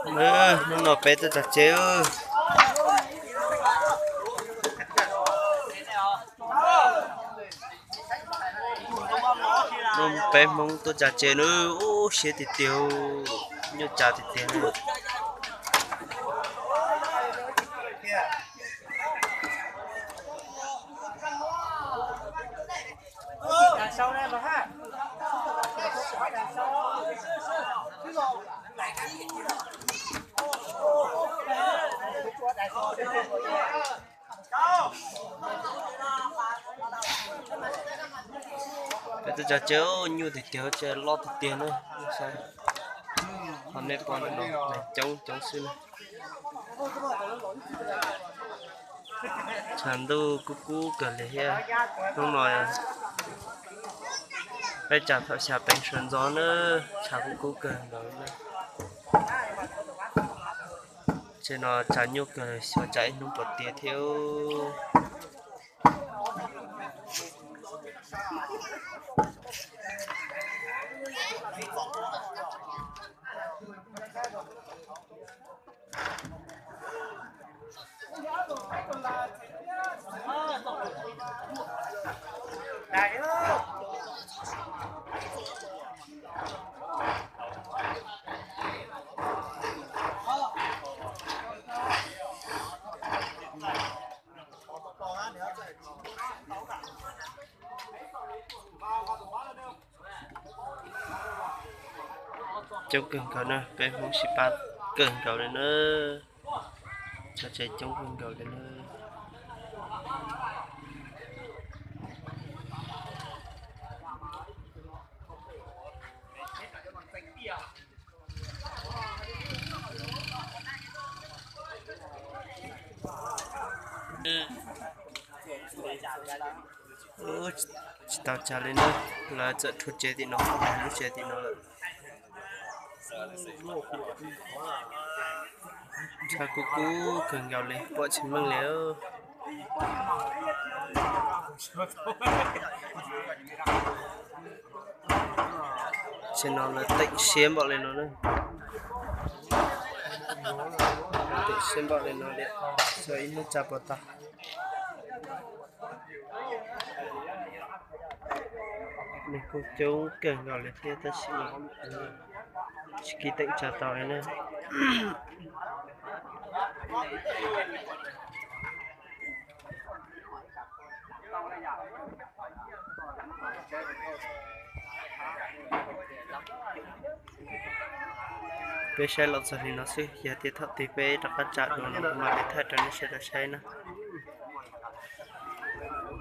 Hnub no peb tuaj tsav tsev. Hnub peb Hmoob tuaj tsav tsev na, ub siab tiag tiag, nyuaj tsav tiag tiag. Peb tuaj tsav tsev nyuaj tiag tiag, tsev loj tiag tiag na. Qhov nej pom no coob coob xwb na. Tshav ntuj kub kub kawg li thiab. Hnub no peb tsam thaum xya peev sawv ntxov na, tshav kub kub kawg nkaus na. Tsev no tshav nyuaj kawg, xyov tsam ib hnub puas tiav thiab. Coob kawg nkaus na, peb Hmoob sib pab kawg nkaus li na. Tsav tsev coob kawg nkaus li na. Tsis tau tsam li na, lawv txawm rhuav tsev tim no, lub tsev tim no lawm. Tshav kub kub kawg nkaus li, pom tsis meej li. Tsev no lawv teem siab npaum li no na. Teem siab npaum li no li, xyov ib hnub tsam puas tag. Neeg kuj coob kawg nkaus li thiab tab sis tsis kiv teem tsam tau li na. Peb saib los txog li no xwb, yog tias thaum twg peb rov qab tsam dua no kuv mam li thaij rau nej sawv daws saib na.